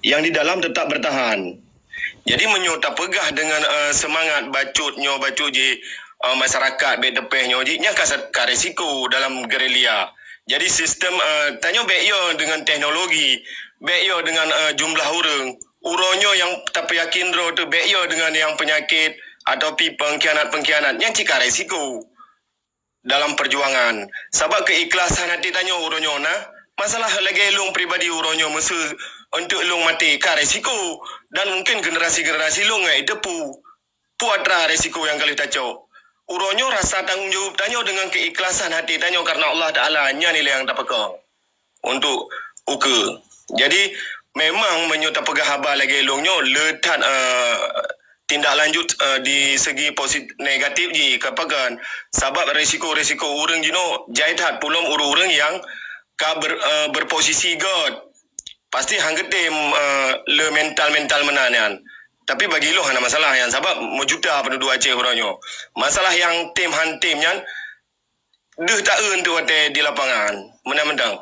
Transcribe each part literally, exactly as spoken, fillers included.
yang di dalam tetap bertahan. Jadi meunyoe tapeugah deungon, eh, seumangat bacut nyoe, bacut jih, eh, masyarakat bék teupéh nyoe jih, nyan ka sa-, ka resiko dalam gerilya. Jadi sistem, eh, tanyoe bék yo deungon teknologi, bék yo deungon, eh, jumlah ureuëng. Uroe nyoe nyang tapeuyakin droe teuh bék yo deungon nyang peunyakét atau pi pengkhianat-pengkhianat. Nyan cit ka resiko dalam perjuangan. Sabab keikhlasan hati tanyoe uroe nyoe na, masalah lagée lôn pribadi uroe nyoe meuseu untuk lôn maté ka resiko dan mungkin generasi-generasi lôn ngai teupeu. Peue atra resiko nyang ka lheueh tacok. Uroe nyoe rasa tanggong jaweueb tanyoe deungon keikhlasan hati tanyoe karena Allah Taala nyan ilée nyang tapeuko untuk ukeue. Jadi memang meunyoe tapeugah haba lagée lôn nyoe le that, eh, tindak lanjut, eh, di segi posit-, negatif jih ka pakon. Sabab resiko-resiko ureuëng jinoe jai that pulom ureuëng-ureuëng nyang ka ber-, eh, berposisi gét. Pasti han geutem, eh, le mental-mental meunan nyan. Tapi bagi lôn hana masalah nyan sabab meujuta penduduk Aceh uroe nyoe. Masalah nyang tem han tem nyan deuh taeun teuh watée di lapangan. Meunan mantong.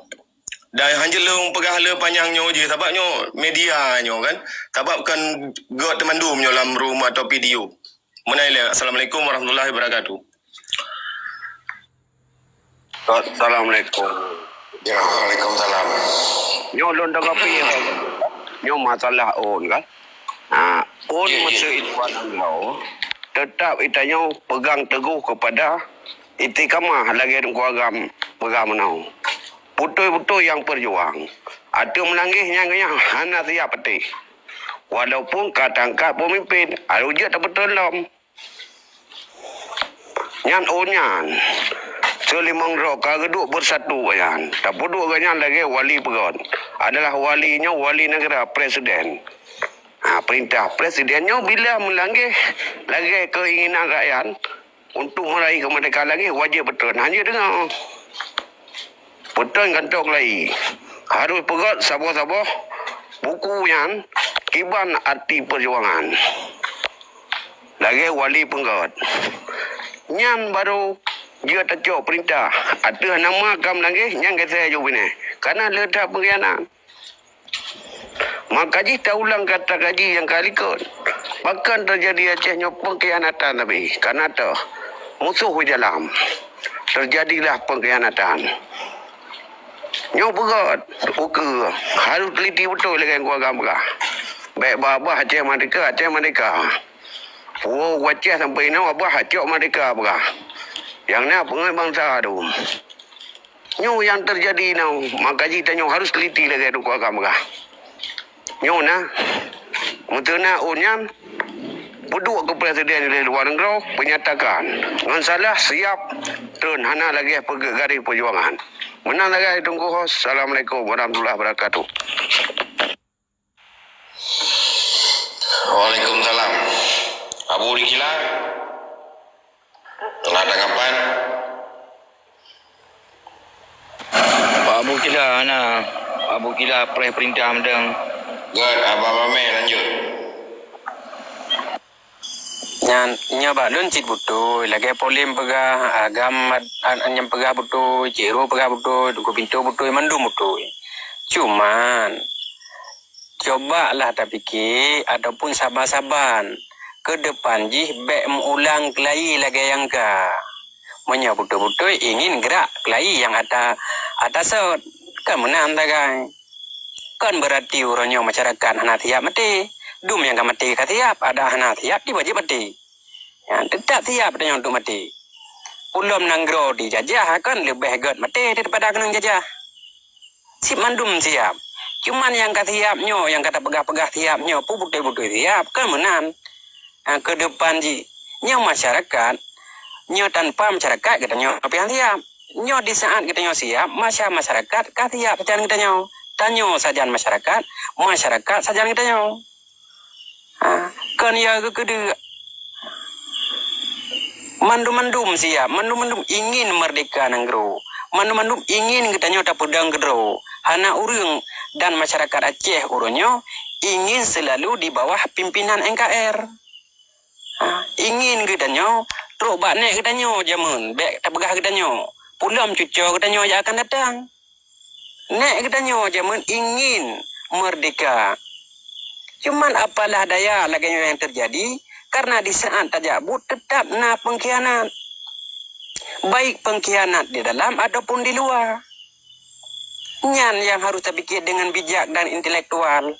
Dan han jeuet lôn peugah le panyang nyoe jih sabab nyoe media nyoe kan. Sabab kan gét teumandum nyoe lam room atau video. Meunan ilée. Assalamualaikum warahmatullahi wabarakatuh. Assalamualaikum. Ya, waalaikumsalam. Nyoe lôn tanggapi, nyoe masalah ôn kan. Ha, ôn ya, ya. Masa itu adalah tetap itanyoe pegang teguh kepada istiqamah lagée Teungku Agam peugah meunoe. Beutôi-beutôi nyang peujuang. Ateueh meunanggeh nyang nyan hana siap patéh. Walaupun ka tangkap peumimpin, alu jeuet tapeuteun lom. Nyan oh nyan, seulimong droe ka geuduek beusatu nyan. Tapeuduek geuh nyan lagée wali peugét. Adalah wali nyoe wali negara, presiden. Ha, perintah presiden nyoe bila meulangge lagée keinginan rakyat untuk meraih kemerdekaan lagée wajéb beutôi. Hana deungoe. Peuton gantok lai. Harus peugét saboh-saboh buku nyan kiban arti peujuangan. Lagée wali peugét. Nyan barô jeuet tacok peurintah. Ateueh nama kam lagée nyan geusée ju binéh. Kana le that peungkhianat. Maka jih taulang kata kaji nyang ka likot. Pakon teujadi Aceh nyoe peungkhianatan Nabi? Kana teuh musoh u jalam teujadilah peungkhianatan. Nyoe beugét ukeue harus teliti beutôi lagée Teungku Agam peugah. Bék babah Aceh merdeka, Aceh merdeka. Woe Aceh sampai inoe babah Acok merdeka peugah. Nyang na peungeut bansa tu. Nyoe nyang teujadi nyoe, maka jih tanyoe harus teliti lagée Teungku Agam peugah. Nyoe na, meuteuna oh nyan, peuduek keu presiden di luwa nanggroe, peunyatakan, ngon salah siab treun hana lagée peugét garéh peujuangan. Meunan lagée Teungku host. Assalamualaikum warahmatullahi wabarakatuh. Waalaikumsalam. Abu Dikila, na tanggapan? Pak Abu Kila, na Abu Kila preh perintah mantong. Gét, Abah Mameh lanjut. Nyan, nyoe bak lôn cit beutôi, lagée Polem peugah, Agam mat-, an-, nyang peugah beutôi, Ciro peugah beutôi, Teungku Pinto beutôi, mandum beutôi. Cuman, cobalah tapike ataupun saban-saban, keu depan jih bék meuulang keulayi lagée nyang ka. Meunyoe beutôi-beutôi ingin grak keulayi nyang ata, ata sot, kan meunan tagai. Kon beurati uroe nyoe masyarakat hana siab maté. Dum nyang ka maté ka siab, adak hana siab jiwajéb maté. Nyan, teutap siab tanyoe untuk maté. Ulôn nanggroe dijajah kon leubeh gét maté daripada keunong jajah. Cit mandum siab. Cuman nyang ka siab nyoe, nyang ka tapeugah-peugah siab nyoe, peue beutôi-beutôi siab, kon meunan. Ha, keu depan jih, nyoe masyarakat, nyoe tanpa masyarakat geutanyoe pian siab. Nyoe di saat geutanyoe siab, masa masyarakat ka siab sajan geutanyoe. Tanyoe sajan masyarakat, masyarakat sajan geutanyoe. Ha, kon ya geukeudeuek. Mandum-mandum siab, mandum-mandum ingin merdeka nanggroe. Mandum-mandum ingin geutanyoe tapeudong keudroe. Hana ureuëng dan masyarakat Aceh uroe nyoe ingin seulalu di bawah pimpinan N K R. Ha, ingin geutanyoe trok bak nék geutanyoe jameun, bék tapeugah geutanyoe, pulom cucoe geutanyoe nyang akan datang. Nék geutanyoe jameun ingin merdeka. Cuman apalah daya lagée nyoe nyang teujadi, karena di saát tajak buet teutab na peungkhianat. Baik peungkhianat di dalam ataupun di luwa. Nyan nyang harôh tapike deungon bijak dan intelektual.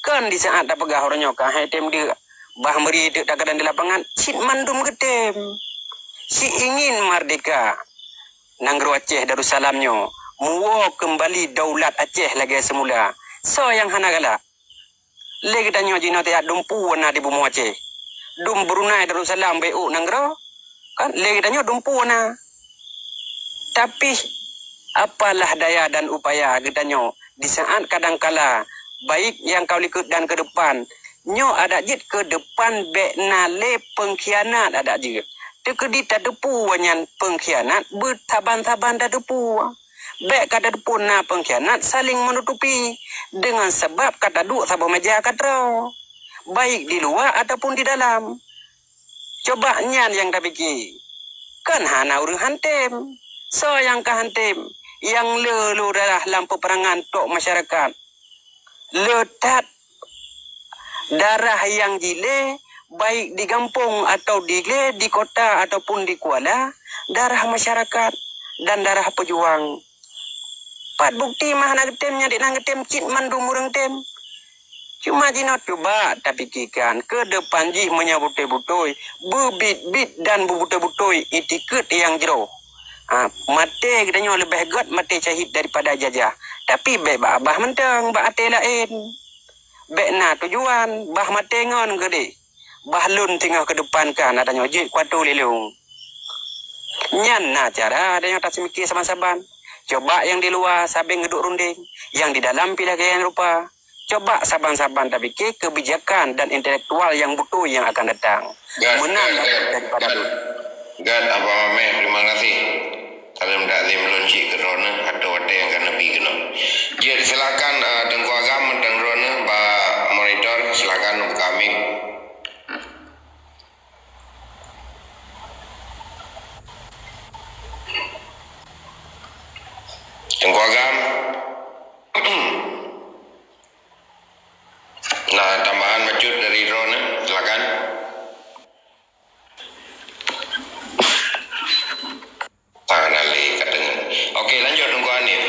Kon di saát tapeugah uroe nyoe ka hai tem deuk, bah meuri deuk tagadang di lapangan, cit mandum geutem. Si ingin merdeka nanggroe Aceh Darussalam nyoe, muwoe keumbali daulat Aceh lagée seumula. Soe nyang hana galak? Lé geutanyoe jinoe tajak dumpeue na di bumoe Aceh. Dum Brunei Darussalam beu nanggroe, kan? Lé geutanyoe dumpeue na. Tapi, apalah daya dan upaya geutanyoe di saát kadangkala, baik nyang ka likot dan keudepan, nyoe adak jeuet keudepan bék na lé peungkhianat adak jeuet. Teukeudi tateupeue nyan peungkhianat beusaban-saban tateupeue. Bék ka tateupeue na peungkhianat saléng meunutupi deungon sabab ka taduek saboh meja ka troe, baik di luwa ataupun di dalam. Coba nyan nyang tapike. Kon hana ureuëng han tem. Soe nyang ka han tem? Nyang le-le darah lam peuperangan tok masyarakat. Le that darah nyang jilée, baik di gampông atawa dilée di kota ataupun di kuala, darah masyarakat dan darah peujuang. Pat bukeuti meuhana geutem nyan, diknan geutem cit mandum ureuëng tem. Cuma jinoe cuba tapikirkan, keudepan jih meunyoe beutôi-beutôi, beubiet-biet dan beubeutôi-beutôi itikeuet nyang jroh. Ha, maté geutanyoe leubeh gét maté syahid daripada jajah. Tapi bék bak babah mantong, bak até laén. Bék na tujuan, bah maté ngon geudeh. Bah lôn teungoh keudepankan ata nyoe jeuet kuatô lé lôn. Nyan na cara tanyoe taseumike saban-saban. Coba nyang di luwa sabe geuduek rundeng, nyang di dalam pih lagée nyan rupa. Coba saban-saban tapike keubijakan dan intelektual nyang beutôi nyang akan datang. Meunan daripada lôn. Gét Abang Ameh, terima kasih. Saleuem takzim lôn cit keu droeneuh ateueh watée nyang ka neubi keunoe. Jeuet, silakan, eh, Teungku Agam mantong droeneuh bak monitor, silakan buka mic. Teungku Agam. Nah, tambahan bacut dari droeneuh, silakan. Tangan alih ka deungon. Oke, lanjut Teungku Hanif.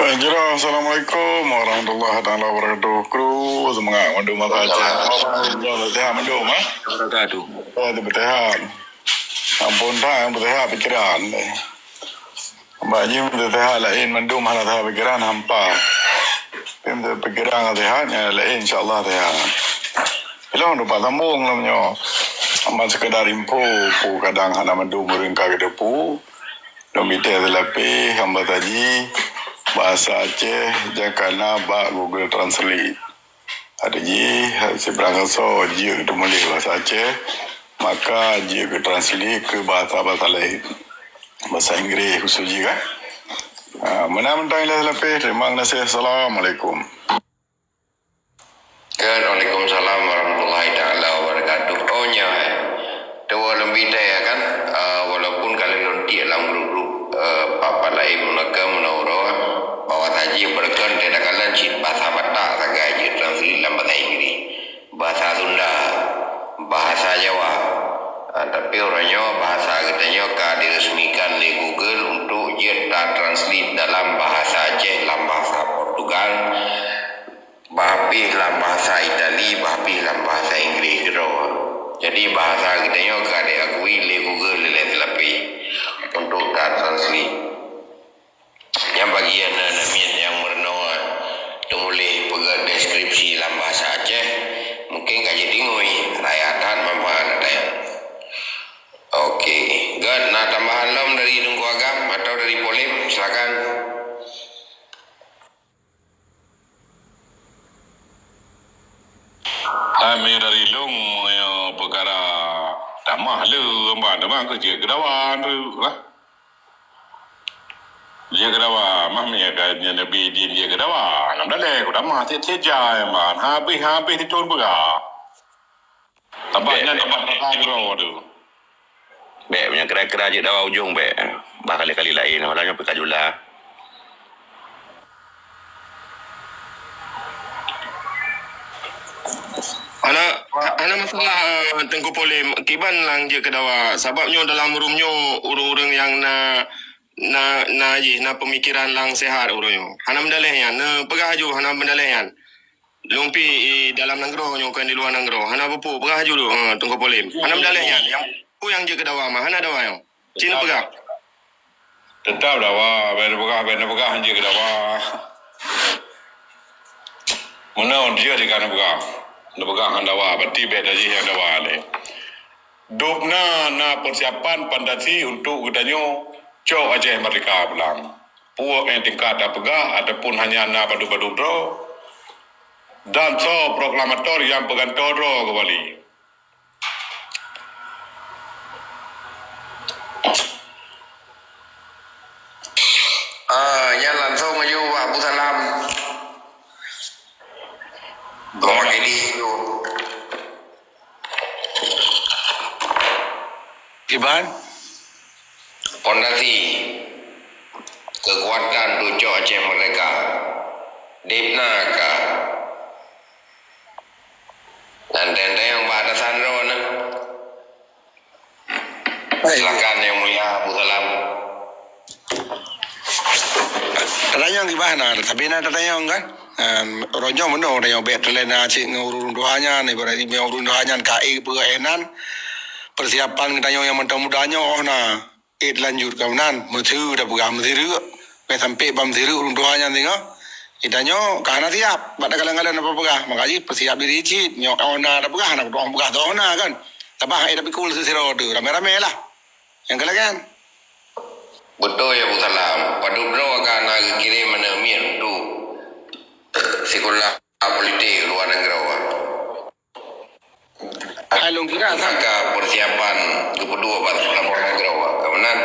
Eh, jroh, assalamualaikum warahmatullahi taala wabarakatuh. Kru, seumangat mandum masa Aceh. Waalaikumsalam. Sehat mandum, eh? Wabarakatuh. Oh, tu beuteuhat. Ampôn that, beuteuhat pikiran. Bak jih meuteuhat laén mandum hana teuhat pikiran hampa. Tapi meuteuhat pikiran ka teuhat, nyang laén insya Allah teuhat. Ilong dapat sambung lom nyoe. Amat sekedar info, pu kadang hana mandum ureuëng ka geuteupeue. Lom itée teulapeh hamba taji bahasa Aceh jakana bak Google Translate. Ada jih, sibarang soe jeuet teumuléh bahasa Aceh, maka jeuet geutranslate keu bahasa-bahasa laén. Bahasa Inggréh khusus jih kan. Ha, meunan mantong ilée lapeh. Terima kasih. Assalamualaikum. Kan, waalaikumsalam warahmatullahi taala wabarakatuh. Oh, nya, eh. Tuwoe lom bidai, ya kan? Ah, walaupun ka lôn tiek lam grup-grup, eh, pat-pat laén meunoe ka meunoe uroe, bahwa saji beureukan teudakalon cit bahasa Batak sagai jeuet translate lam bahasa Inggris, bahasa Sunda, bahasa Jawa. Ah, tapi uroe nyoe bahasa geutanyoe ka diresmikan lé Google untuk jeuet ta-translate dalam bahasa Aceh, lam bahasa Portugal, bah pih lam bahasa Itali, bah pih lam bahasa Inggris keudroe. Jadi, bahasa geutanyoe ka diakui lé Google lé teulapeh untuk ta-translate. Nyang bagian na, na miet nyang meurunoe teumuléh peugah deskripsi lam bahasa Aceh, mungkin ka jeuet deungoe, raya that manfaat ata nyan. Oke, gét, na tambahan lom dari Teungku Agam atau dari Polem? Silakan. Hai, meunyoe dari lôn, meunyoe peukara tamah le, ban teuma keu jeuet keu dawa tu lah. Jeuet keu dawa, mah meunyoe ka nyan neubi jin jeuet keu dawa, lam daleh ku tamah tiep-tiep jai ban, habéh-habéh titôn peugah. Tambah nyan tambah datang droe tu. Bék, meunyoe kira-kira jeuet dawa ujong bék. Bah kali-kali laén, malam nyoe pih ka jula. Hana, hana masalah, eh, Teungku Polem. Kiban lang jeuet keu dawa. Sabab nyoe dalam room nyoe ureuëng-ureuëng nyang na, na, na jih, na peumikiran lang sehat ureuëng nyoe. Hana meudaleh nyan. Neupeugah aju, hana meudaleh nyan. Lôn pih i dalam nanggroe nyoe, kon di luwa nanggroe. Hana peue-peue, peugah aju dulu, eh, Teungku Polem. Hana meudaleh nyan. Nyang peue nyang jeuet keu dawa mah, hana dawa nyoe. Cit neupeugah. Teutap dawa, bèk neupeugah, bèk neupeugah jeuet keu dawa. Meunan jeuet di ka neupeugah. Neupeugah ngon dawa, berarti bèk tajih nyang dawa lé. Dubna na persiapan fondasi untuk geutanyoe cok Aceh Merdeka pulang. Peue nyang tingkat tapeugah ataupun hanya na padub-padub droe dan soe proklamator nyang peugantoe droe keumbali. Ah, nyan langsung aju bak Abu Salam. Mewakili aju. Iban? Fondasi keukuatan tucok Aceh Merdeka. Dibna ka. Dan teuntèe nyang bak atasan droe na. Baik. Silakan Yang Mulia Abu Salam. Tatanyong kiban na, tapi na tatanyong kan? Em, uroe nyoe meunoe tatanyong bèk teulena cit ngon ureuëng tuha nyan, ibarat nyoe ureuëng tuha nyan ka ék peue éh nan. Persiapan geutanyoe nyang mantong muda nyoe oh na. Ék lanjut ka meunan, meuteue tapeugah meuteue, bèk sampai bak meuteue ureuëng tuha nyan singoh. Geutanyoe ka hana siap, bak takalon-kalon apa peugah. Maka jih peusiap diri cit, nyoe oh na tapeugah, hana peue peugah toh na kan. Tabah ék tapikul seusidroe tu, ramé-ramé lah. Nyang keu lagèe nyan. Beutôi, Abu Salam. Padub droe ka na geukirém aneuk miet untuk sikula politik luwa nanggroe. Hai lôn kira, maka persiapan geupeuduek bak sikula luwa nanggroe. Ka meunan.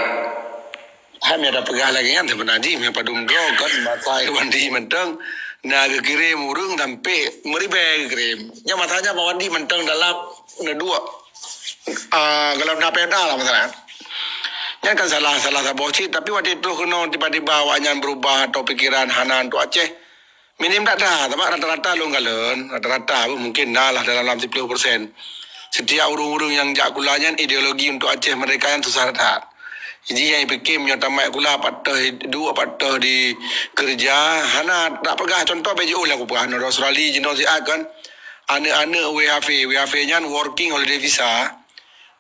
Hai, meunan tapeugah lagèe nyan, seubeuna jih, meupadub droe kan, masa Irwandi mantong, na geukirém ureuëng sampai meuribèe geukirém. Nyan masa nyan Pak Wandi mantong dalam neuduek. Ah, kalau na peda lah masalah. Nyan kan salah, salah saboh cit, tapi watèe troh keunoe tiba-tiba awak nyan berubah atau pikiran hana untuk Aceh. Minim that-that, sabab rata-rata lôn kalon, rata-rata pun mungkin na lah dalam siplôh persen. Setiap ureuëng-ureuëng nyang jak kula nyan ideologi untuk Aceh Merdeka nyan susah that. Jadi nyang jipike meunyoe tamat kula pat toh duek, pat toh di keureuja, hana tak peugah contoh bak jiôh lah kupeugah, na di Australia jinoe siat kan. Aneuk-aneuk W H V, W H V nyan working holiday visa.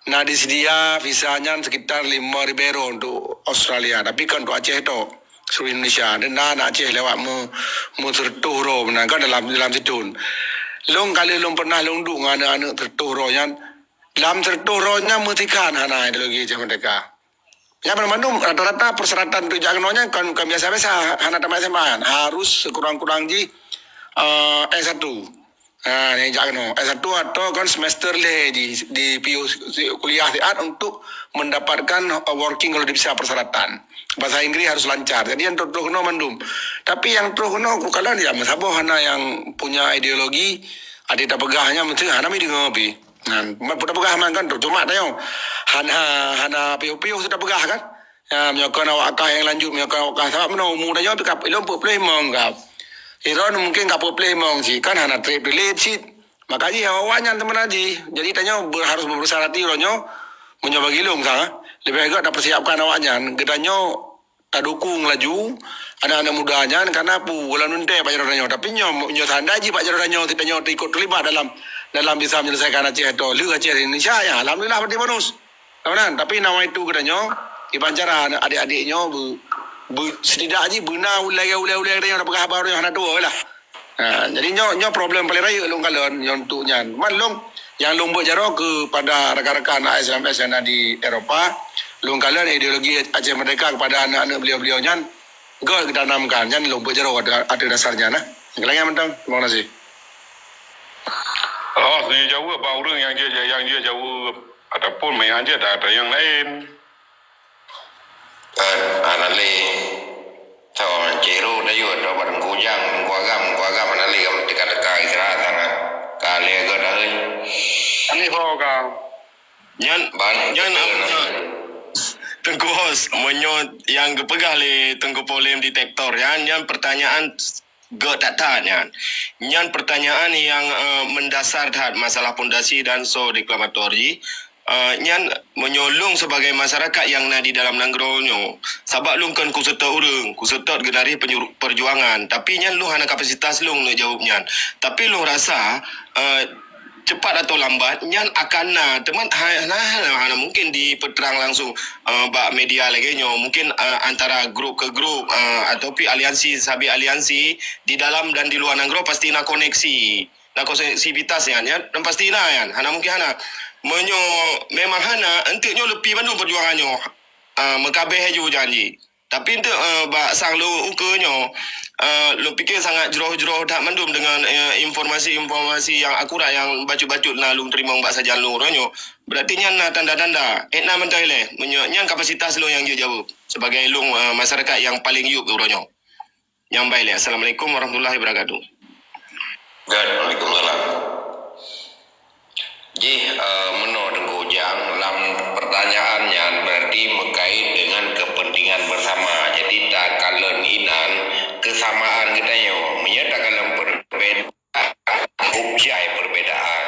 Na diseudia visa nyan sekitar lima ribèe euro untuk Australia, tapi kon untuk Aceh tok, seluruh Indonesia. Dan na aneuk Aceh lewat meu-, meu seratus euro meunan kan dalam, dalam sithon. Lôn kali lôn pernah lôn duek ngon aneuk-aneuk seratus euro nyan. Dalam seratus euro nyan meusikan hana ideologi Aceh Merdeka. Nyan banmandum rata-rata persyaratan untuk jak keunoe nyan kon, kon biasa-biasa, hana tamat S M A nyan. Harus sekurang-kurang jih, eh, S satu. Ha, nyang jak keunoe. S satu atau kan semester lhèe di, di piôh si-, kuliah siat untuk mendapatkan, eh, working kalau bisa persyaratan. Bahasa Inggris harus lancar. Jadi nyang troh-troh keunoe mandum. Tapi nyang troh keunoe ku kalon ya meusaboh hana nyang punya ideologi, adak tapeugah nyan meusti hana mi deungoe pi. Nah, peue tapeugah man kan cuma tanyoe. Hana, hana piôh-piôh su tapeugah kan. Ya, meunyoe kon awak kah nyang lanjut, meunyoe kon awak kah, sabab meunoe umu tanyoe pih ka ilôn peuet ploh limong ka. Ilôn mungkin ka peuet ploh limong cit, kan hana trép rilet cit. Maka jih awak nyan teuma jih. Jadi tanyoe ber-, harus beubesar hati uroe nyoe, meunyoe bagi lôn sang, leubeh gèt tapeusiapkan awak nyan. Geutanyoe tadukung laju aneuk-aneuk muda nyan, karena peue, golom neuntèe bak jaroe tanyoe. Tapi nyoe, nyoe seandai jih bak jaroe tanyoe, tanyoe ikut terlibat dalam, dalam bisa menyelesaikan Aceh atau lheueh Aceh di Indonesia, ya, alhamdulillah, berarti bonus. Ka meunan, tapi nawaitu geutanyoe, kiban cara aneuk adék-adék nyoe beu-, beu-, setidak jih beuna ulèe-ulèe geutanyoe tapeugah haba nyoe hana tuwoe lah. Ha, jadi nyoe, nyoe problem paleng rayeuk lôn kalon nyoe untuk nyan. Man lôn, nyang lôn beuet jaroe keupada rakan-rakan A S M S nyang na di Eropa, lôn kalon ideologi Aceh Merdeka keupada aneuk-aneuk beliau-beliau nyan, gèt geutanamkan, nyan lôn beuet jaroe ateueh, ateueh dasar nyan nah. Keulangèe mantong, terima kasih. Oh, neujaweueb bak ureueng nyang jeuet, nyang jeuet jaweueb. Ataupun meunan cit ata nyang laén. Kan, hana lé. Tho, Cik Ru tayue, tho bak Teungku Ujang, Teungku Agam, Teungku Agam hana lé, kamoe teuka-teuka istirahat sana. Ka lhèe gèt dah, hei. Ani ho ka. Nyan, ban nyan, beutôi na. Teungku Hos, meunyoe nyang geupeugah lé Teungku Polem detektor nyan, nyan pertanyaan gèt that-that nyan. Nyan pertanyaan nyang, eh, mendasar that masalah pondasi dan soe deklamator jih. Eh, nyan meunyoe lôn sebagai masyarakat nyang na di dalam nanggroe nyoe, sabab lôn kon kuseutôt ureueng, kuseutôt geunaréh penyuru-, perjuangan. Tapi nyan lôn hana kapasitas lôn neuk jaweueb nyan. Tapi lôn rasa, eh, cepat atau lambat, nyan akan na, teuma ha-, hana, hana, hana mungkin dipeutrang langsung, eh, bak media lagèe nyoe. Mungkin, eh, antara grup ke grup, eh, atau pi aliansi sabe aliansi di dalam dan di luar nanggroe pasti na koneksi. Na koneksivitas nyan, ya. Dan pasti na nyan. Hana mungkin hana. Meunyoe memang hana, enteuk nyoe leupie bandum perjuangan nyoe. Eh, meukabeh laju janji. Tapi enteuk, eh, bak sang lôn ukeue nyoe, eh, lôn pikir sangat jroh-jroh that mandum deungon, eh, informasi-informasi nyang akurat nyang bacut-bacut na lôn teurimong bak sajan lôn uroe nyoe. Berarti nyan na tanda-tanda. Eh, na mantong ilèe. Meunyoe nyan kapasitas lôn nyang jeuet jaweueb sebagai lôn, eh, masyarakat nyang paleng yub uroe nyoe. Nyang bai lé. Assalamualaikum warahmatullahi wabarakatuh. Gèt, waalaikumsalam. Jih, eh, meunoe Teungku Ujang, lam pertanyaan nyan berarti meukait dengan kepentingan bersama. Jadi, takalon inan kesamaan geutanyoe. Meunyoe takalon perbedaan, cukup jai perbedaan.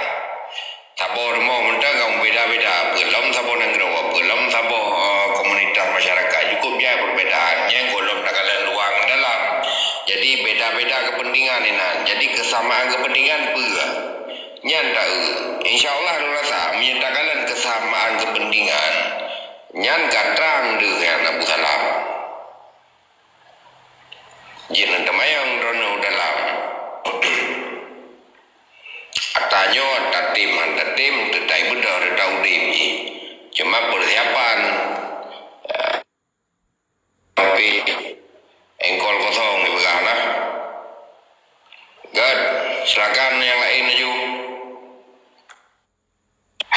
Saboh rumoh mantong ka beda-beda. Peue lom saboh nanggroe, peue lom saboh, eh, komunitas masyarakat. Cukup jai perbedaan. Nyan gohlom takalon luwa ngon dalam. Jadi, beda-beda kepentingan inan. Jadi, kesamaan kepentingan peue? Nyan taeu. Insya Allah lôn rasa, meunyoe takalon kesamaan kepentingan, nyan ka trang deuh nyan Abu Salam. Jeuet neuteumanyong droeneuh dalam. Ata nyoe tatem han tatem, teutai beudôh teuta udeb jih. Cuma persiapan, eh, Tapi engkol kosong dipeugah nah. Gèt, silakan nyang laén laju.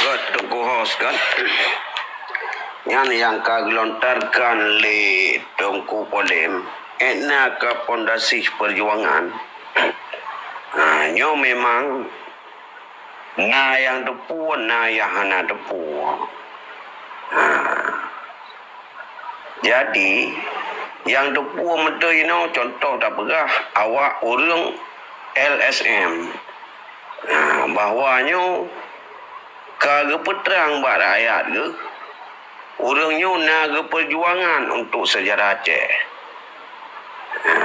Gèt, Teungku Hos, gèt. Nyan nyang ka geulontarkan lé Teungku Polem, ék na ka pondasi peujuangan. Ha, nyoe memang na nyang teupeue, na nyang hana teupeue. Ha. Jadi, nyang teupeue meuteue inoe, contoh tapeugah awak ureueng L S M, ha, bahwa nyoe ka geupeutrang bak rakyat geuh, ureueng nyoe na geupeujuangan untuk seujarah Aceh. Ha.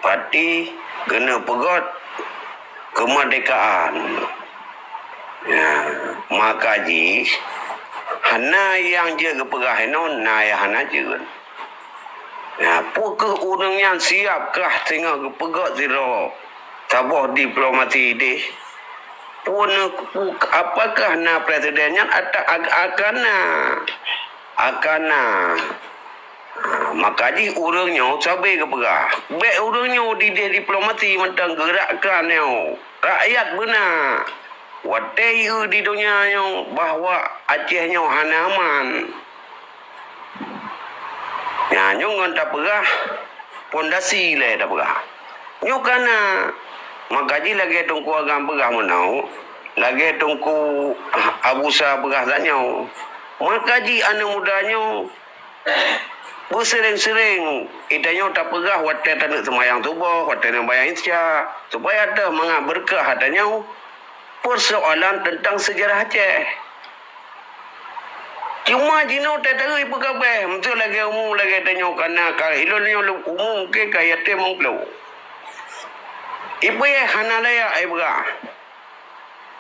Pati keuneuk peugöt keumeurdekaan. Nah, maka jih hana nyang jeuet geupeugah inoe, na nyang hana jeuet. Nah, peu kheueh ureuëng nyan siap kah teungoh geupeugöt sidroe saboh diplomasi idéh? Peu, apakah na presiden nyan? Ata-, ak-, akan na. Akan na. Ha, maka jih ureuëng nyoe sabe geupeugah, bék ureuëng nyoe didéh diplomasi mantong geurakkan nyoe. Rakyat beuna watée ieu di donya nyoe bahwa Aceh nyoe hana aman. Nyan nyoe ngon tapeugah pondasi lé tapeugah. Nyoe kana, maka jih lagée Teungku Agam peugah meunoe, lagée Teungku Abusa peugah tanyoe. Maka jih aneuëk muda nyoe beuseuréng-seuréng geutanyoe tapeugah watée taneuk seumayang suboh, watée taneuk seumayang isya, supaya teuh mangat beureukat geutanyoe persoalan teuntang seujarah Aceh. Cuma jinoe teuh-teuh ipeugabeh, meuseu lagée umu lagée tanyoe kana ka ilôn nyoe umu mungken ka yatim meuplôh. Ipeuyeh hana layak ipeugah.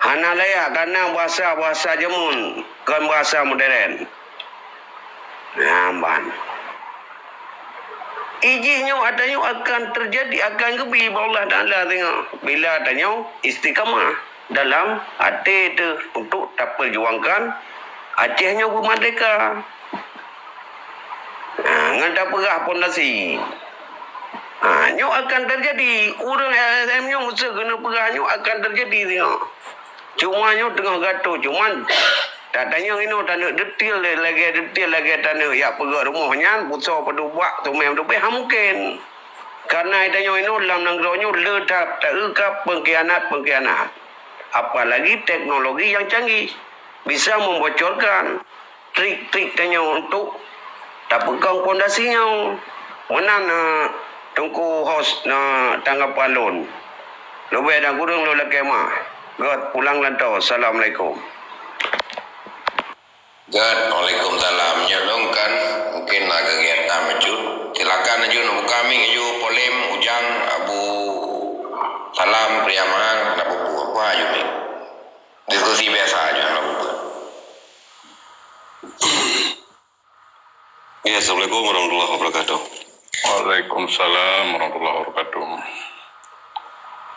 Hana layak kana bahasa-bahasa jameun, kon bahasa modern. Nah, ban. Ijih nyoe ata nyoe akan teujadi, akan geubi bak Allah Taala singoh bila tanyoe istiqamah dalam até teuh untuk tapeujuangkan Aceh nyoe beumerdeka. Ha, ngon tapeugah pondasi. Ha, nyoe akan teujadi. Ureuëng L S M nyoe meuseu keuneuk peugah nyoe akan teujadi singoh. Cuma nyoe teungoh gato, cuman tatanyong inoe taneuk detail lagée detail lagée taneuk jak peugöt rumoh nyan, busoe padubak, tumeng padubée, ha mungken. Karena tanyoe inoe lam nanggroe nyoe le that taeu ka pengkhianat-pengkhianat. Apalagi teknologi yang canggih bisa membocorkan. trik-trik tanyoe untuk tapeukong pondasi nyoe. Meunan, eh, Teungku host, eh, tanggapan lôn. Leubeh dan kureueng lôn lakée meuah. Göt pulang lantoe. Assalamualaikum. Göt, waalaikumsalam. Nyoe lôn kan mungkin na kegiatan bacut. Silakan aju neubuka mik aju Polem, Ujang, Abu Salam, Priaman, na peue-peue. Buka aju mik. Diskusi biasa aju, na peue-peue. Ya, assalamualaikum warahmatullahi wabarakatuh. Waalaikumsalam warahmatullahi wabarakatuh.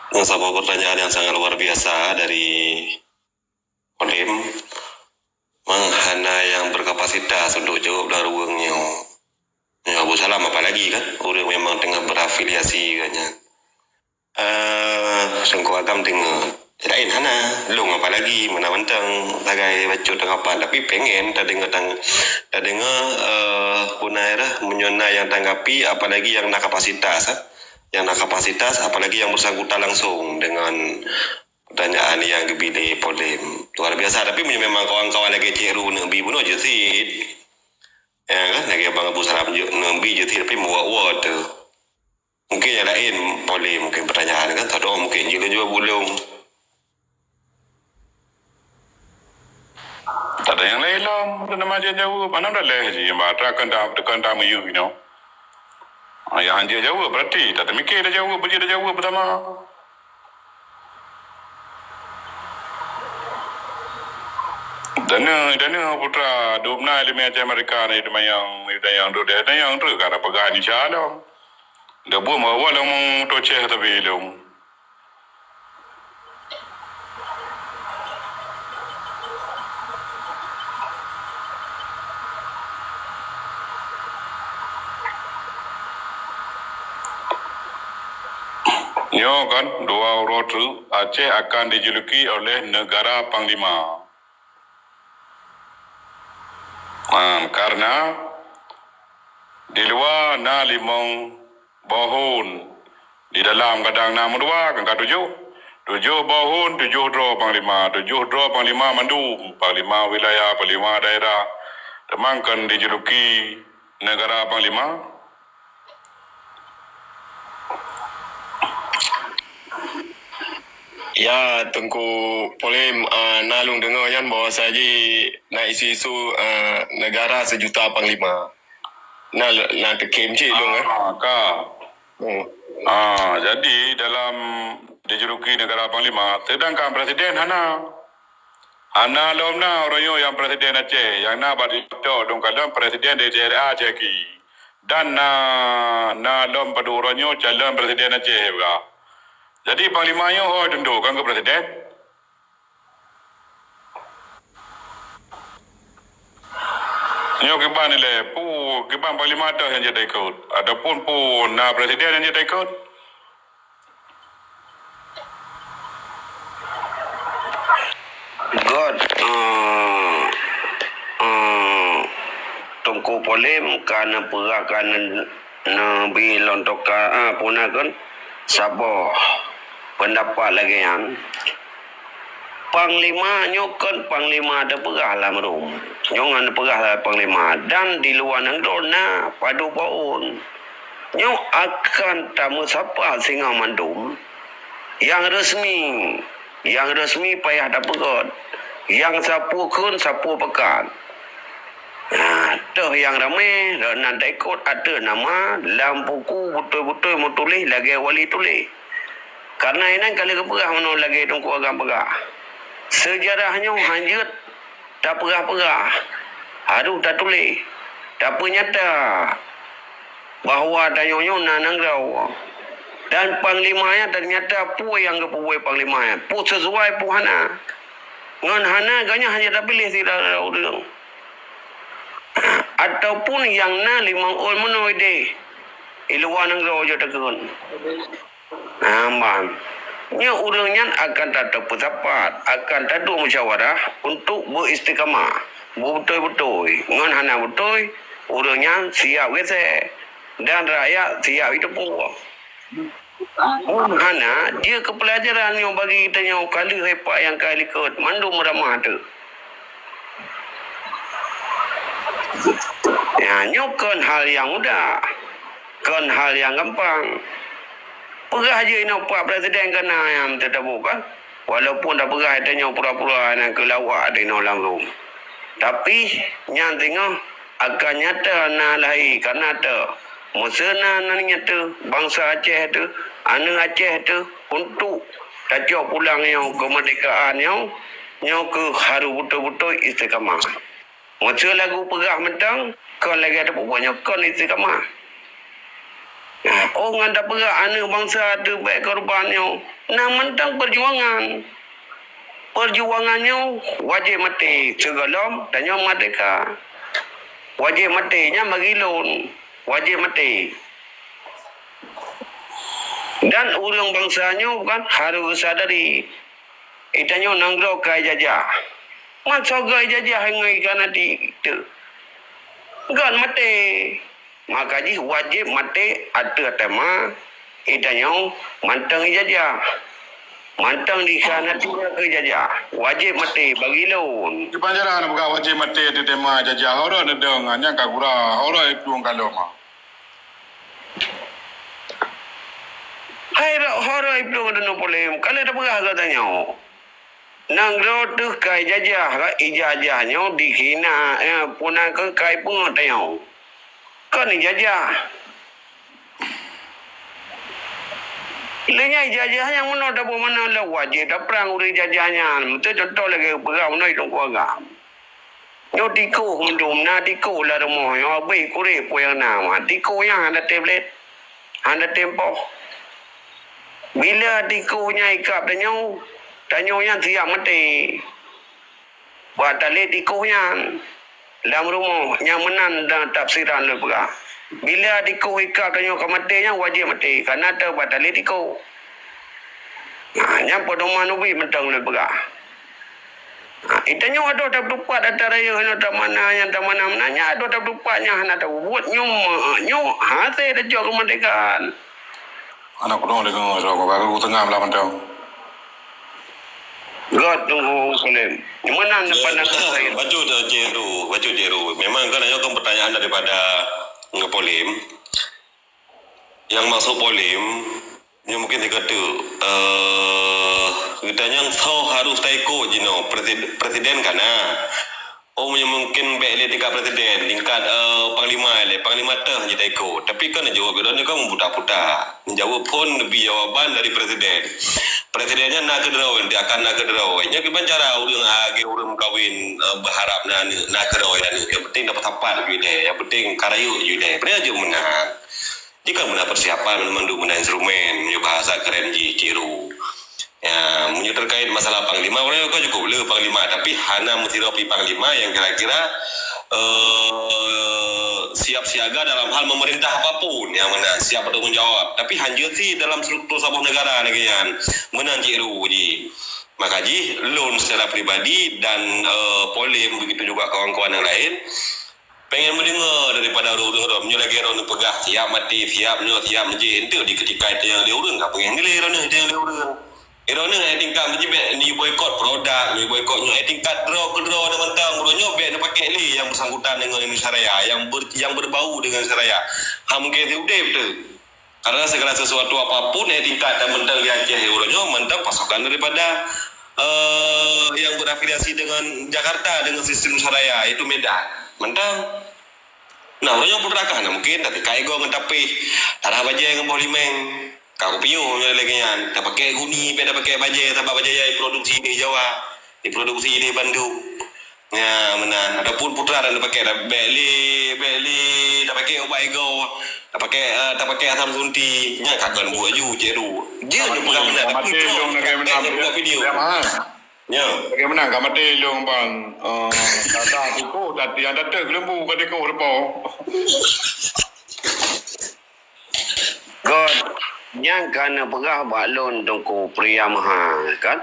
Nah, saboh pertanyaan yang sangat luar biasa dari Kodim, memang hana yang berkapasitas untuk jawab lam ruang nyoe. Nyoe Abu Salam apalagi kan, ureueng memang teungoh berafiliasi kan nyan. Eh, Teungku Agam deungoe. Laén hana, lôn apalagi meunan mantong sagai bacut tanggapan, tapi pengen tadeungoe tang-, tadeungoe, eh, punai reh meunyoe na nyang tanggapi, apalagi nyang na kapasitas, eh. Nyang na kapasitas, apalagi nyang bersangkutan langsung dengan pertanyaan nyang geubi lé Polem. Luar biasa, tapi meunyoe memang kawan-kawan lagèe Cek Ru neuk bi bunoe jeuet cit. Ya kan, lagèe Abang Abu Salam jeuet neuk bi jeuet cit, tapi meuwoe-woe teuh. Mungkin nyang laén boleh, mungkin pertanyaan kan, tak ada mungkin jeuet lôn jaweueb ulôn. Tak ada nyang laén lom, tak ada macam jaweueb. Mana dah leh ji, bah, tak keuh dah, keuh dah meuyuh inoe. Ah, nyang hanjeuet jaweueb, berarti tak teumikir dah jaweueb, beujeuet dah jaweueb beutama. Dana, dana putra, dum na ileumèe Aceh Amerika na ileumèe nyang, ileumèe nyang tu deh, na nyang tu ka na peugah Indonesia lom. Dah buet meuawal lom toceh tapi lom. Nyoe kan dua uroe teuk Aceh akan dijuluki oleh negara panglima. Ha, karena di luwa na limong boh thon, di dalam kadang na meudua, kan ka tujoh. Tujoh boh thon, tujoh droe panglima, tujoh droe panglima mandum, panglima wilayah, panglima daerah, teuma kan dijuluki negara panglima. Ya, Teungku Polem, ah, na lôn deungoe nyan bahwa saji na isu-isu, ah, negara sejuta panglima. Na, na teukem cit lôn, eh. Ah, ka. Hmm. Ah, jadi dalam dijuluki negara panglima, sedangkan presiden hana. Hana lom na uroe nyoe nyang presiden Aceh, nyang na bak di Cok dong kalon presiden di daerah Aceh ki. Dan na, na lom padub uroe nyoe calon presiden Aceh juga. Jadi panglima nyoe ho tundok kan keu presiden. Nyoe kiban ilèe, peue kiban panglima toh nyang jeuet taikot? Ataupun peue na presiden nyang jeuet taikot? Göt, eh, eh, Teungku Polem ka neupeugah ka neu-, neubi lôn toka, eh, peue na kheun saboh peundapat lagèe nyan. Panglima nyoe kon panglima teupeugah lam rum. Nyoe ngon teupeugah lam panglima dan di luwa nanggroe na padub boh thon. Nyoe akan tameusapa singoh mandum. Nyang resmi, nyang resmi payah tapeugöt. Nyang sapeue kheun, sapeue peukat. Nah, toh nyang ramé, nan taikot ateueh nama lam buku beutôi-beutôi meutuléh lagèe wali tuléh. Karena inan ka lheueh geupeugah meunoe lagèe Teungku Agam peugah. Seujarah nyoe hanjeuet tapeugah-peugah, harôh tatuléh, tapeunyata bahwa tanyoe nyoe na nanggroe. Dan panglima nyan teunyata peue nyang geupeubuet panglima nyan, peue sisuai peue hana. Ngon hana gobnyan hana tapiléh sidroe ureueng. Ataupun nyang na limong ôn meunoe deh, i luwa nanggroe jeuet takheun. Nah, ban. Nyoe ureueng nyan akan tateupeue sapat, akan taduek musyawarah untuk beuistiqamah, beubeutôi-beutôi. Ngon hana beutôi, ureueng nyan siap gesek dan rakyat siap jiteupeue. Ngon hana, jeuet keu peulajaran nyoe bagi geutanyoe ka lheueh hai pat nyang ka likot, mandum meuramah teuh. Nah, nyoe kon hal nyang mudah. Kon hal nyang gampang. Peugah jih inoe pak presiden ka na nyang teutabôh kan. Walaupun tapeugah tanyoe pura-pura nyang keu lawak inoe lam rum. Tapi, nyan teungoh akan nyata na lahé, ka na teu. Meuseu na, na nyata bansa Aceh teu, aneuk Aceh teu, untuk tacok pulang nyoe keumeurdekaan nyoe, nyoe keuh harôh beutôi-beutôi istiqamah. Meuseu lagu peugah mantong, kon lagée tapeubuet nyoe kon istiqamah. Nah, oh ngon tapeugah aneuk bansa teu bék korban nyoe, na mantong peujuangan. Peujuangan nyoe wajéb maté sigohlom tanyoe meurdeka. Wajéb maté nyan bagi lôn, wajéb maté. Dan ureuëng bansa nyoe kan harôh geusadari, geutanyoe nanggroe ka ijajah. Man soe geuijajah ngon ikan ati teu? Geumaté. Maka jih wajéb maté ateueh teuma geutanyoe mantong ijajah. Mantong dikheun ati nyoe keu ijajah. Wajéb maté bagi lôn. Di Banjarah na peugah wajéb maté ateueh teuma ijajah. Horo neudong, nyan ka gura. Horo iplueng ka lom. Hai ro-, horo iplueng deungon polem. Ka lheueh tapeugah gata nyoe. Nanggroe teuh ka ijajah, ijajah nyoe dihina, eh, puna keu kai peungeut tanyoe. Kon ijajah. Lé nyan ijajah nyang meunoe taboh meunan lé wajéb taprang ureuëng ijajah nyan. Meuteue contoh lagée peugah meunoe i Teungku Agam. Nyoe tikoh mandum na tikoh lam rumoh nyoe abéh kurek peue nyang na. Tikoh nyan hana tem lét, hana tem poh. Bila tikoh nyan ikab tanyoe, tanyoe nyan siap maté. Bak talét tikoh nyan lam rumoh nyang meunan dan tafsiran lôn peugah. Bila tikoh ikab tanyoe ka maté nyan wajéb maté, kana teuh bak talét tikoh. Nah, nyan peudoman ubit mantong lôn peugah. Ha, geutanyoe adoh tapeutupat atra rayeuk hana tamana nyang tamana meunan nyan adoh tapeutupat nyang hana tapeubuet nyoe ma-, nyoe hase tacok keumeurdekaan. Aneuk kudong deungoe droe ka ku teungoh blah mantong. Göt Teungku Salim. Meunan pandang saya. Bacut, eh, Cik Ru, bacut Cik Ru. Memang kan nyoe kan pertanyaan daripada Polem. Nyang maksud polem, nyoe mungkin sigoe teuk, eh, geutanyoe soe harôh taikot jinoe, presi-, presiden ka na. Oh, meunyoe mungkin bék lé tingkat presiden, tingkat, eh, panglima lé, panglima teuh jitaikot. Tapi kan jaweueb droeneuh kan meuputa-puta. Jaweueb phon neubi jawaban dari presiden. Presiden nyan na keudroe, dia akan na keudroe. Nyoe kiban cara ureuëng, ah, lagée ureuëng meukawen, eh, beuharab na aneuk, na keudroe aneuk. Nyang penting dapat sapat ju ilée, nyang penting ka rayeuk ju ilée. Padahai jeuet meunan. Jih ka meunan persiapan mandum meunan instrumen, meunyoe bahasa keren jih, Cik Ru. Ya, meunyoe terkait masalah panglima, ureuëng ka cukup le panglima, tapi hana meusidroe pi panglima nyang kira-kira, eh, siap siaga dalam hal memerintah apapun, nyang meunan siap bertanggung jawab. Tapi hanjeuet si dalam struktur saboh negara lagée nyan, meunan Cik Ru jih. Maka jih, lôn secara pribadi dan, eh, Polem begitu juga kawan-kawan yang lain, pengen mendengar daripada ureuëng-ureuëng rom. Nyoe lagée droeneuh peugah, siap maté, siap nyoe, siap meujih. Enteuk di ketika itu nyang lé ureuëng, ka peugah nilai droeneuh itu nyang lé ureuëng. Droeneuh nyang tingkat meujih bék ni boikot produk, ni boikot nyoe. Nyang tingkat droe keudroe na mantong, ureuëng nyoe bék neupakék lé nyang bersangkutan dengan Indonesia Raya, yang ber-, yang berbau dengan Indonesia Raya. Ha mungkin si udeb tu. Karena segala sesuatu apapun nyang tingkat dan mantong di Aceh uroe nyoe mantong pasokan daripada, eh, yang berafiliasi dengan Jakarta, dengan sistem Nusantara, yaitu Medan. Mantong. Nah, uroe nyoe putra kah, nah, mungkin tapi kai go ngon tapih, tarah bajée ngon boh limeng. Ka kupiôh nyoe lagée nyan, tapakék guni, bék tapakék bajée, sabab bajée nyang diproduksi di Jawa, diproduksi di Bandung. Nya, meunan. Ataupun putra dan tapakék, bék lé, bék lé tapakék ubat ego, tapakék, eh, tapakék asam sunti. Nya ka kon buet ju, Cik Ru. Jeuet neupeugah meunan, tapi maté lôn lagée meunan, buat video. Ya, Mak. Nya. Lagée meunan ka maté lôn, Bang. Eh, tata tikoh, tati nyang tata geuleumbu ka tikoh leupah. Göt, nyang ka neupeugah bak lôn Teungku Priya Maha, kan?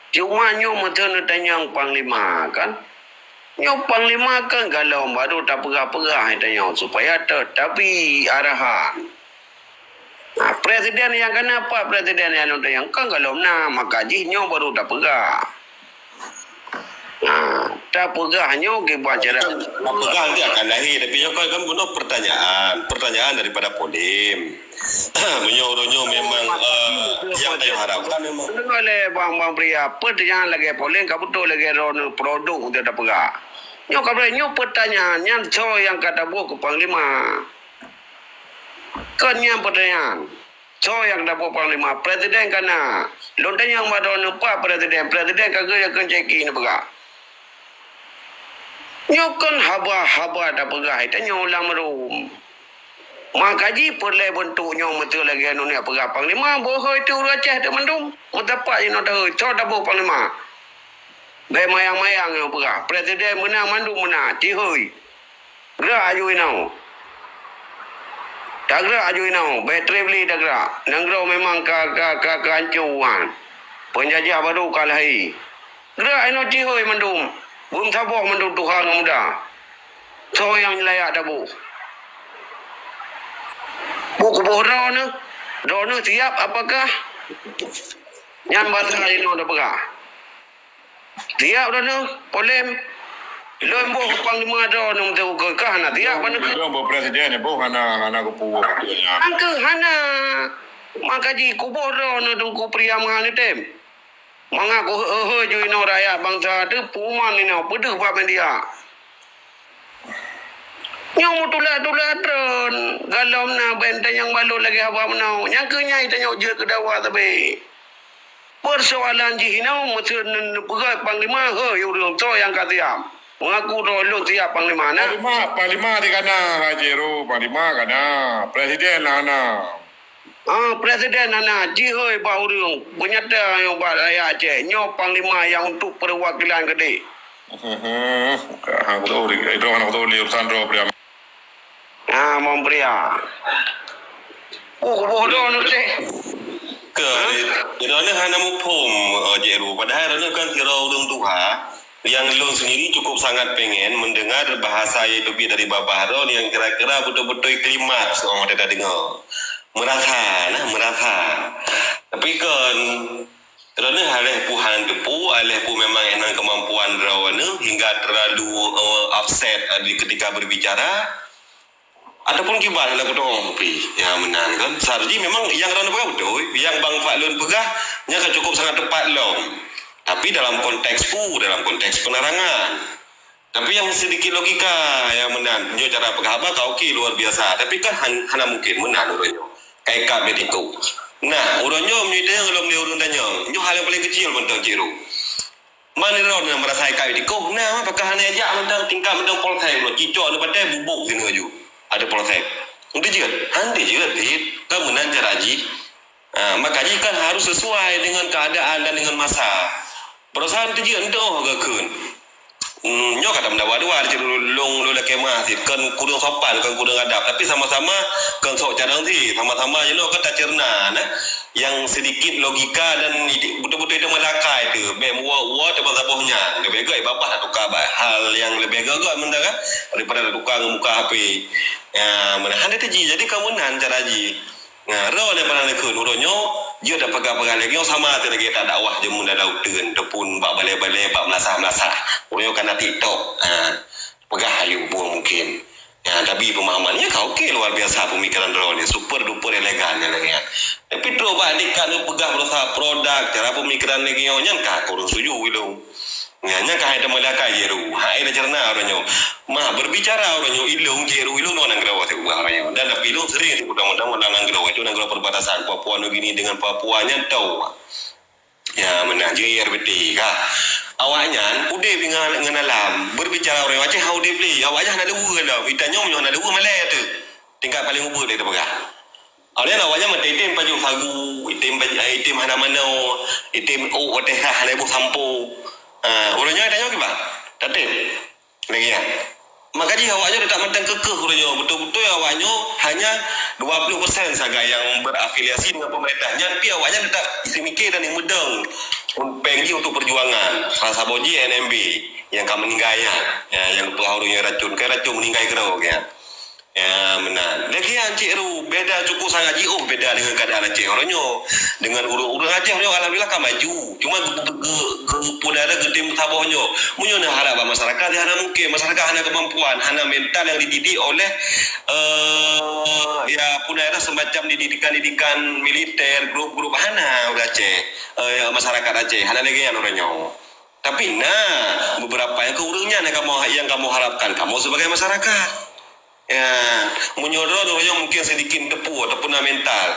Cuma nyoe meuteun neutanyong panglima, kan? Nyoe panglima kan galom baru tapeugah-peugah tanyoe supaya teutabri arahan. Nah, presiden nyang ka na pat presiden nyang neutanyong kan galom na, maka jih nyoe baru tapeugah. Nah, Peugah nyoe kiban cara. Peugah nanti akan lahé, tapi nyoe kan, kan bunoe pertanyaan, pertanyaan daripada polem. Meunyoe uroe nyoe memang, eh, nyang taharapkan memang. Deungoe lé Bang, Bang Pria, pertanyaan lagèe polem ka beutôi lagèe droeneuh produk untuk tapeugah. Nyoe ka beutôi, nyoe pertanyaan nyan soe nyang ka taboh keu panglima. Kon nyan pertanyaan. Soe nyang taboh panglima? Presiden ka na. Lôn tanyong bak droeneuh, pat presiden? Presiden ka geuyue keu ceki neupeugah. Nyoe kon haba-haba tapeugah, tanyoe lam rum. Maka jih peureulèe beuntuk nyoe meuteuk lagèe nyoe peugah panglima, boh hôi teuh ureueng Aceh teuh mandum. Meutapat jinoe teuh, soe taboh panglima? Bèk mayang-mayang nyoe peugah. Presiden meunan mandum meunan, cihôi. Grak aju inoe. Tagrak aju inoe, bèk trép lé tagrak. Nanggroe memang ka, ka, ka, ka hanco, wan. Peunjajah baru ka lahé. Grak inoe cihôi mandum. Beumeusaboh mandum tuha ngon muda. Soe nyang layak taboh? Boh kuboh droeneuh. Droeneuh siap apakah? Nyan basa inoe tapeugah. Siap droeneuh, polem. Lôn boh panglima droeneuh meuteuk ka hana siap. Lôn boh presiden, boh hana, hana kupuwoe. Angkeu hana. Maka jih kuboh droeneuh Teungku Pria meuhan neutem. Mangat kuheu-heu ju inoe rakyat bansa teuh puman inoe peudeuh bak media. Nyoe meutulat-tulat droen, galom na bèk tanyong balot lagèe haba meunoe. Nyang keu nyan tanyoe jeuet keu dawa sabe. Persoalan jih inoe meuteuk neupeugah panglima, hei ureueng soe nyang ka siap. Mengaku droe lôn siap panglima na. Panglima, panglima di kana, Haji Ru, panglima kana. Presiden hana. Ah, presiden hana, jihôi bak ureueng, peunyata nyoe bak rakyat Aceh, nyoe panglima nyang untuk perwakilan keudéh. Hmm, ha, kutu, itu kan kutu di urusan droe Pria. Ah, Bang Pria. Oh, kuboh droeneuh teh. Ke, droeneuh hana muphom, eh, Cik Ru. Padahai droeneuh kan sidroe ureueng tuha. Yang lôn sendiri cukup sangat pengen mendengar bahasa yang teubiet dari babah droeneuh yang kira-kira beutôi-beutôi klimaks orang teuka deungoe. Meurasa, nah, meurasa. Tapi kon, droeneuh aléh peue hana teupeu, aléh peue memang hana kemampuan droeneuh hingga terlalu, eh, upset, eh, di ketika berbicara. Ataupun kiban hana kutu'oh pih, ya, meunan kan. Seharusnya memang yang droeneuh peugah beutôi, yang Bang Fadlun peugah, nyan ka cukup sangat tepat lom. Tapi dalam konteks peue, dalam konteks penerangan. Tapi yang sedikit logika, ya, meunan. Nyoe cara peugah haba ka oke, luar biasa. Tapi kan han-, hana mungkin meunan uroe nyoe. Ka ikat bak tikoh. Nah, uroe nyoe meunyoe tanyong lom lé ureueng tanyong, nyoe hal yang paling kecil mantong, Cik Ru. Man droeneuh meurasa ikat tikoh, na mah pakon hana jak mantong tingkat mantong polsek, cicok di patai bubuk sineuk aju. Ada polsek. Untuk jeuet, hana jeuet, kan meunan cara jih. Ha, maka jih kan harus sesuai dengan keadaan dan dengan masa. Perusahaan teujeuet untuk oh gakun. Hmm, nyoe ka tameudawa dua, cit lôn, lôn lakèe meu'ah cit, kon kureueng sopan, kon kureueng adab, tapi sama-sama kon sok carông cit, sama-sama jinoe kan taceurna, nah. Yang sedikit logika dan ide-, beutôi-beutôi teumeulakai teuh, bèk meuwoe-woe teuma saboh nyan. Leubeh gèt babah tatuka bak hal nyang leubeh gèt-gèt mantong kan, daripada tatuka ngon muka H P. Ya, meunan hana teujih. Jadi ka meunan cara jih. Nah, roh daripada neukheun uroe nyoe, jeuet tapeugah-peugah lagèe nyoe sama teuh lagèe tak dakwah jameun dalam uteuen, ataupun bak balè-balè, bak meulasah-meulasah. Uroe nyoe ka na TikTok. Ha, peugah ayue bueng mungkin. Ya, tapi pemahaman nyan ka oke, luar biasa pemikiran droeneuh, super duper elegan nyan lagèe nyan. Tapi trok bak tingkat neupeugah berusaha produk, cara pemikiran lagèe nyoe nyan ka kurang setuju ilôn. Nyan, nyan ka hai teumeuliakai Cik Ru. Hai taceurna uroe nyoe. Mah, berbicara uroe nyoe, ilôn, Cik Ru, ilôn nanggroe teuh uroe nyoe. Dan tapi ilôn sering teuh peudong-peudong lam nanggroe, itu nanggroe perbatasan Papua Nugini dengan Papua nyan tau. Ya, meunan jih R B T ka. Awaknyan udép ngon, ngon alam. Berbicara ureueng Aceh hana udép lé. Awaknyan hana leuweue lom. Itanyong nyoe hana leuweue malèe teuh. Tingkat paleng ubeut lé teupeugah. Awaknyan, awaknyan meutem-tem pajoh sagu, item baj-, eh, item hana manoe, item ôk watèe hah hana iboh sampo. Ah, uroe nyoe tanyoe kiban? Tatem. Lagèe nyan. Maka jih awaknyoe teutap mantong keukeuh uroe nyoe. Beutôi-beutôi awaknyoe hanya dua puluh persen sagai nyang berafiliasi dengan pemerintah. Nyan pih awaknyan teutap seumiké dan meudong péng jih untuk perjuangan. Salah saboh jih N M B nyang ka meuninggai nyan. Ya, nyang peugah ureueng nyoe racun. Kan racun meuninggai keudroe, ya. Ya, meunan. Lagèe nyan Cik Ru, beda cukup sangat jiôh beda dengan keadaan Aceh uroe nyoe. Dengan ureueng-ureueng Aceh uroe nyoe alhamdulillah ka maju. Cuma ge-, ge-, ge-, peudara geutem saboh nyoe. Meunyoe neuharap bak masyarakat, ya hana mungkin. Masyarakat hana kemampuan, hana mental yang dididik oleh, eh, ya, peudara semacam didikan-didikan militer, grup-grup hana ureueng Aceh, eh, masyarakat Aceh. Hana lagèe nyan uroe nyoe. Tapi na beberapa nyang keu ureueng nyan nyang kamoe, nyang kamoe harapkan kamoe sebagai masyarakat. Ya, meunyoe droe, droe nyoe mungkin sedikit teupeu ataupun na mental.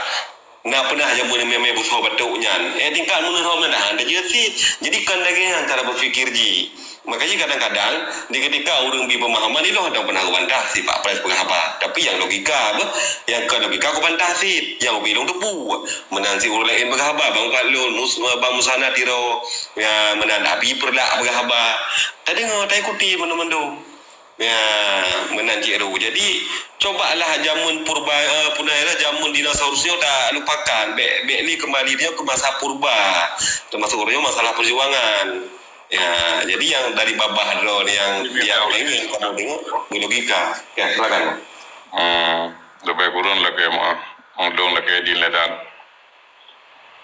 Na peunah jameun mé-mé beusoe batok nyan. Eh, tingkat meunurot meunan, dah jeuet cit. Jadi, kon lagèe nyan cara berpikir jih. Makanya kadang-kadang, di ketika ureueng bi pemahaman, ilong hana peunah kubantah cit bak press peugah haba. Tapi nyang logika, beuh, nyang kon logika kubantah cit. Nyang ubé ilong teupeu. Meunan cit ureueng laén peugah haba, Bang Fadlun, Mus-, Bang Musanna Tiro, ya, meunan Abi Peureulak peugah haba. Tadeungoe, taikuti mandum-mandum. Ya, meunan Cik Ru. Jadi, cobalah jameun purba, eh, peue nan, jameun dinosaurus nyoe talupakan. Bèk, bèk lé keumbali nyoe keu masa purba. Teumasuk uroe nyoe masalah perjuangan. Ya, jadi nyang dari babah droe nyang, nyang kamoe deungoe berlogika. Ya, silakan. Hmm, leubeh kureueng lakèe meu'ah. Ulôn lakèe idin lé that.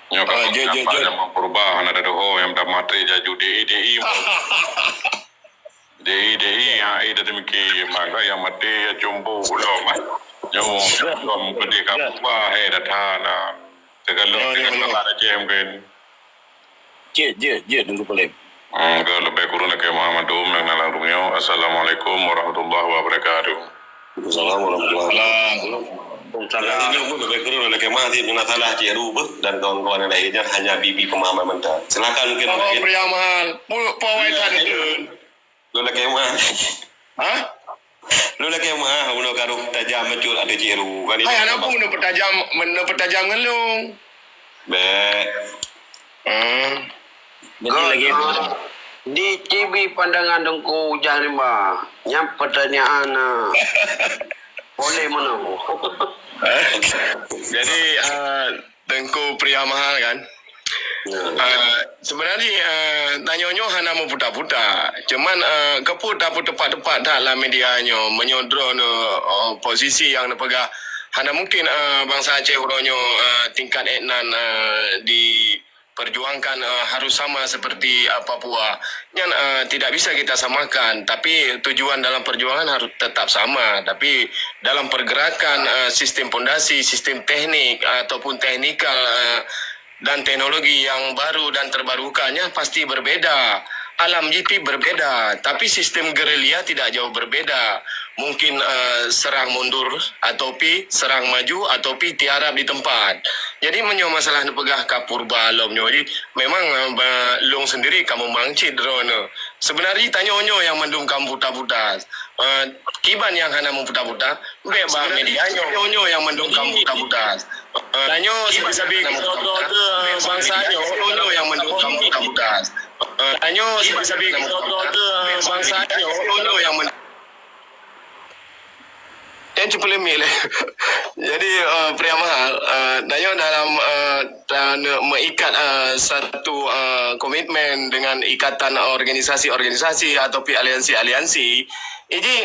Nyoe ka, ah, jeuet, jeuet, jeuet. Jameun purba hana tatuho nyang tamah trép jaju D I, D I. D I, D I, ha, eh, dah demikian, maka nyang maté ya cumpu ulôn, ah. Nyoe, ulôn pedih ka purba, hai, dah that, nah. Tegalon, oh, tegalon, nyoe, nyoe. Aceh mungkin. Jeuet, jeuet, jeuet, Teungku Polem. Hmm, ke leubeh kureueng lakèe meu'ah mandum nyang na lam rumoh nyoe. Assalamualaikum warahmatullahi wabarakatuh. Assalamualaikum warahmatullahi wabarakatuh. Salam. Jadi, nyoe pun leubeh kureueng lakèe meu'ah cit, na salah Cik Ru beuh dan kawan-kawan nyang laén nyan hanya bi-bi pemahaman mantong. Silakan mungkin. Oh, Priya Mahal. Pu-, pawai, ya, tan, ya. Lôn lakèe meu'ah. Hah? Lôn lakèe meu'ah, bunoe ka rôh tajam bacut ateueh Cik Ru. Kan hai, itu hana apa? Pun meuneuh peutajam, meuneuh peutajam ngon lôn. Bèk. Hmm. Jadi lagi di T V pandangan Teungku Ujah Rimba. Nyan pertanyaan, ah, boleh meunang. Jadi, ah, Teungku Priya Mahal kan? Ya. Ah, sebenarnya, ah, tanyoe nyoe hana meuputa-puta. Cuman, ah, keupeue tapeuteupat-teupat that lam media nyoe, meunyoe droeneuh, oh, posisi nyang neupeugah, hana mungkin, ah, bansa Aceh uroe nyoe, ah, tingkat etnan, ah, diperjuangkan, ah, harus sama seperti, ah, Papua. Nyan, eh, tidak bisa kita samakan, tapi tujuan dalam perjuangan harus tetap sama. Tapi dalam pergerakan, eh, sistem pondasi, sistem teknik, ataupun teknikal, eh, dan teknologi yang baru dan terbarukannya pasti berbeda. Alam jih pih berbeda, tapi sistem gerilya tidak jauh berbeda. Mungkin, eh, serang mundur, atau pi serang maju, atau pi tiarap di tempat. Jadi, meunyoe masalah neupeugah ka purba lom nyoe, jadi memang, eh, ba-, lôn sendiri ka meumang cit droeneuh. Sebenarnya tanyoe nyoe nyang mandum ka meuputa-puta. Eh, kiban nyang hana meuputa-puta, bèk bak media nyoe. Tanyoe nyoe nyang mandum ka meuputa-puta. Eh, tanyoe sabe-sabe droe-droe teu bansa nyoe, nyoe nyang mandum ka meuputa-puta. Eh, tanyoe sabe-sabe droe-droe teu bansa nyoe, nyoe nyang mandum. Nyan cit peuleumèh lé. Jadi, eh, Priya Mahal, eh, tanyoe dalam, eh, ta-, ne-, meuikat, eh, satu, eh, komitmen dengan ikatan organisasi-organisasi atau pi aliansi-aliansi, iji,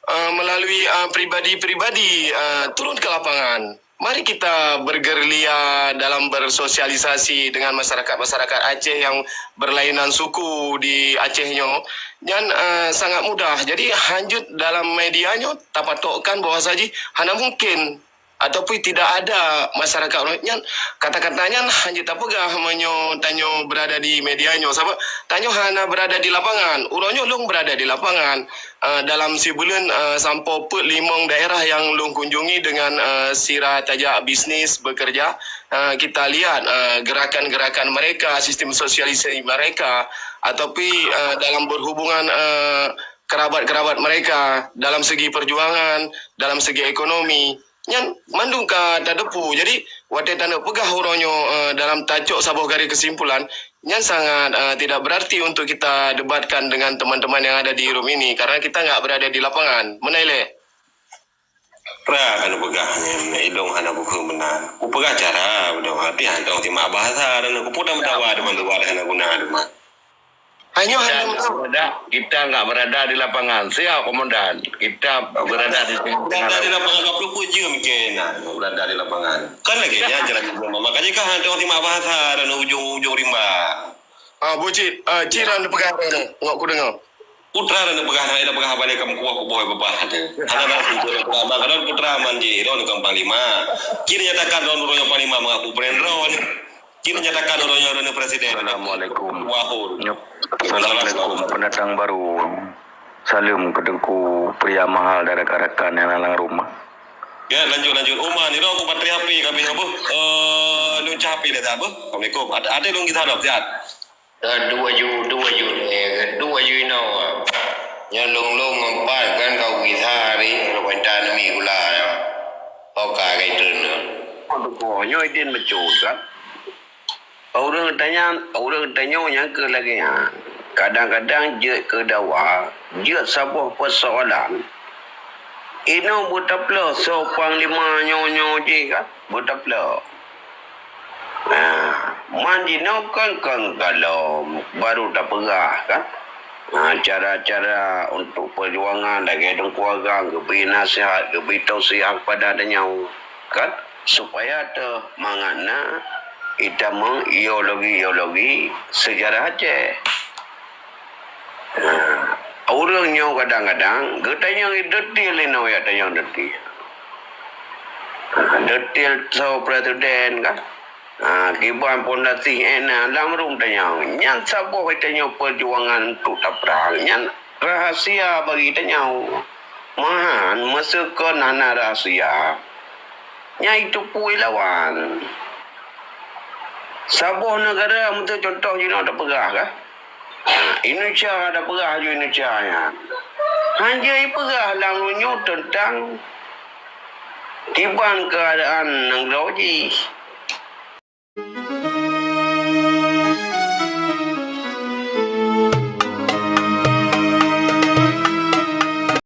eh, melalui, eh, pribadi-pribadi, eh, turun ke lapangan. Mari kita bergerilya dalam bersosialisasi dengan masyarakat-masyarakat Aceh yang berlainan suku di Aceh nyoe. Nyan, eh, sangat mudah. Jadi, hanjeuet dalam media nyoe tapatokkan bahwa saji hana mungkin ataupun tidak ada masyarakat orang nyan. Kata-kata nyan hanjeuet tapeugah meunyoe tanyoe berada di media nyoe. Sabab tanyoe hana berada di lapangan. Uroe nyoe lôn berada di lapangan. Eh, dalam sibuleuen, eh, sampoe peuet limong daerah nyang lôn kunjungi dengan, eh, sira tajak bisnis, bekerja. Eh, kita lihat, eh, gerakan-gerakan mereka, sistem sosialisasi mereka, ataupun, eh, dalam berhubungan, eh, kerabat-kerabat mereka dalam segi perjuangan, dalam segi ekonomi. Nyan mandum ka tateupeue. Jadi, watèe taneuk peugah uroe nyoe, eh, dalam tacok saboh garis kesimpulan, nyan sangat, eh, tidak berarti untuk kita debatkan dengan teman-teman yang ada di room ini, karena kita nggak berada di lapangan. Meunan ilèe? Pra ka neupeugah nyan, ilong hana bukon meunan. Kupeugah cara, ilong hati hana timak bahasa, dan kupeugah meudawa deungon luwa hana guna, deungon. Hanya kita hanya nggak berada, kita nggak berada di lapangan. Siap, Komandan. Kita berada di tengah laut. Berada di lapangan, dua puluh jam ke na berada di lapangan. Kan lagèe nyan jalan, makanya kan ada orang simak bahasa dan ujung-ujung rimba. Ah, bucit, ah, cit dah peugah dah ni. Ngok ku dengar. Putra dah peugah, dah peugah balik kamu kuah kuboh babah tu. Hana dah putra, kalau putra manji, dah ni panglima. Cit nyatakan dah nurun panglima mengaku brand dah ni. Cit nyatakan dah nurun presiden. Assalamualaikum. Wahur. Nyok. Assalamualaikum, pendatang baru. Salam ke Teungku Pria Mahal dan rakan-rakan yang dalam rumah. Ya, lanjut, lanjut. Uma, ni dah aku baterai H P kami apa? Eh, lucah H P dah tak apa? Assalamualaikum. Ada, ada lung kita dah sihat. Dua ju, dua ju, eh, dua ju inoe. Nyoe lôn-lôn empat kan kau gisa hari, lôn minta nemi gula nyoe. Oka kai treun nyoe. Nyoe idin bacut kan. Ureuëng tanyong, ureuëng tanyong nyang keu lagèe nyan. Kadang-kadang jeuet keu dawa, jeuet saboh peusoalan. Inoe beutaploh soe panglima nyoe-nyoe jih kan, beutaploh. Nah, man jinoe kan, kan galom baru tapeugah kan. Nah, cara-cara untuk perjuangan lagèe Teungku Agam geubri nasihat, geubri tausiah kepada tanyoe kan, supaya teuh mangat na itamong ideologi-ideologi sejarah Aceh. Nah, ureuëng nyoe kadang-kadang geutanyong detil inoe ya tanyong detil. Detil soe presiden kan? Ha, kiban pondasi ena lam rum tanyong. Nyan saboh tanyoe perjuangan untuk taprang. Nyan rahasia bagi tanyoe. Mahan meuseu kon hana rahasia. Nyan itu pui lawan. Saboh negara meuseu contoh jinoe tapeugah kah? Indonesia ada peugah ju Indonesia nyan. Hana jipeugah lam nyoe tentang kiban keadaan nanggroe jih.